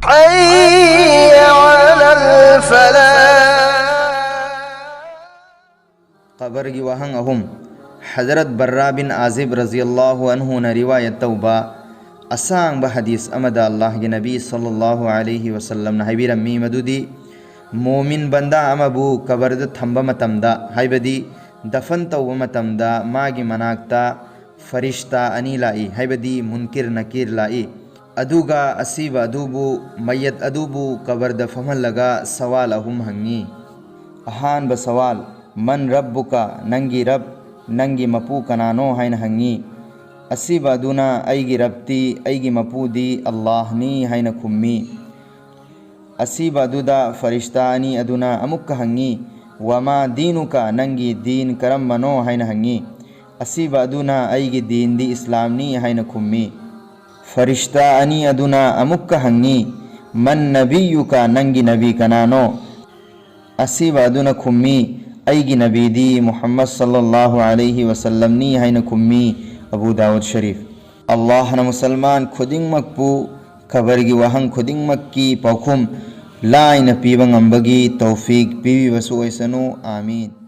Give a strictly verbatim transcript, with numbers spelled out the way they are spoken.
حي على الفلاح. Qabargi wahang ahum. Hazrat Barra bin Azib radiyallahu anhuna riwayat tꯧꯕ ꯑꯁꯥꯡꯕ ꯍꯗꯤꯁ ꯑꯃꯗ ꯑꯜꯂꯥꯍꯒꯤ ꯅꯕꯤ ꯁꯜꯂꯜꯂꯥꯍꯨ ꯑꯂꯩꯍꯤ ꯋꯁꯜꯂꯝꯅ ꯍꯥꯏꯕꯤꯔꯝꯃꯤ ꯃꯗꯨꯗꯤ, ꯃꯣꯃꯤꯟ ꯕꯟꯗꯥ ꯑꯃꯕꯨ ꯀꯕꯔꯗ ꯊꯝꯕ ꯃꯇꯝꯗ, ꯍꯥꯏꯕꯗꯤ ꯗꯐꯟ ꯇꯧꯕ ꯃꯇꯝꯗ, ꯃꯥꯒꯤ ꯃꯅꯥꯛꯇ ꯐꯔꯤꯁꯇꯥ ꯑꯅꯤ ꯂꯥꯛꯏ, ꯍꯥꯏꯕꯗꯤ ꯃꯨꯟꯀꯤꯔ ꯅꯀꯤꯔ ꯂꯥꯛꯏ꯫ ꯑꯗꯨꯒ ꯑꯁꯤꯕ ꯑꯗꯨꯕꯨ, ꯃꯌꯠ ꯑꯗꯨꯕꯨ ꯀꯕꯔꯗ ꯐꯝꯍꯜꯂꯒ ꯁꯋꯥꯜ ꯑꯍꯨꯝ ꯍꯪꯉꯤ꯫ ꯑꯍꯥꯟꯕ ꯁꯋꯥꯜ, "ꯃꯟ ꯔꯕꯨꯀ?" ꯅꯪꯒꯤ ꯔꯕ, ꯅꯪꯒꯤ ꯃꯄꯨ ꯀꯅꯥꯅꯣ ꯍꯥꯏꯅ ꯍꯪꯉꯤ꯫ ꯑꯁꯤꯕ ꯑꯗꯨꯅ, "ꯑꯩꯒꯤ ꯔꯕꯇꯤ, ꯑꯩꯒꯤ ꯃꯄꯨꯗꯤ ꯑꯜꯂꯥꯍꯅꯤ" ꯍꯥꯏꯅ ꯈꯨꯝꯃꯤ꯫ ꯑꯁꯤꯕ ꯑꯗꯨꯗ ꯐꯔꯤꯁꯇꯥ ꯑꯅꯤ ꯑꯗꯨꯅ ꯑꯃꯨꯛꯀ ꯍꯪꯉꯤ, "ꯋꯃꯥ ꯗꯤꯅꯨꯀ?" ꯅꯪꯒꯤ ꯗꯤꯟ ꯀꯔꯝꯕꯅꯣ ꯍꯥꯏꯅ ꯍꯪꯉꯤ꯫ ꯑꯁꯤꯕ ꯑꯗꯨꯅ, "ꯑꯩꯒꯤ ꯗꯤꯟꯗꯤ ꯏꯁꯂꯥꯝꯅꯤ" ꯍꯥꯏꯅ ꯈꯨꯝꯃꯤ꯫ ꯐꯔꯤꯁꯇꯥ ꯑꯅꯤ ꯑꯗꯨꯅ ꯑꯃꯨꯛꯀ ꯍꯪꯉꯤ, "ꯃꯟ ꯅꯕꯤꯌꯨꯀ?" ꯅꯪꯒꯤ ꯅꯕꯤ ꯀꯅꯥꯅꯣ? ꯑꯁꯤꯕ ꯑꯗꯨꯅ ꯈꯨꯝꯃꯤ, "ꯑꯩꯒꯤ ꯅꯕꯤꯗꯤ ꯃꯨꯍꯝꯃꯗ ꯁꯜꯂꯜꯂꯥꯍꯨ ꯑꯂꯩꯍꯤ ꯋꯁꯜꯂꯝꯅꯤ" ꯍꯥꯏꯅ ꯈꯨꯝꯃꯤ꯫ ꯑꯕꯨ ꯗꯥꯎꯗ ꯁꯔꯤꯐ꯫ ꯑꯜꯂꯥꯍꯅ ꯃꯨꯁꯜꯃꯥꯟ ꯈꯨꯗꯤꯡꯃꯛꯄꯨ ꯈꯕꯔꯒꯤ ꯋꯥꯍꯪ ꯈꯨꯗꯤꯡꯃꯛꯀꯤ ꯄꯥꯎꯈꯨꯝ ꯂꯥꯏꯅ ꯄꯤꯕ ꯉꯝꯕꯒꯤ ꯇꯧꯐꯤꯛ ꯄꯤꯕꯤꯕꯁꯨ ꯑꯣꯏꯁꯅꯨ꯫ ꯑꯥꯃꯤꯟ꯫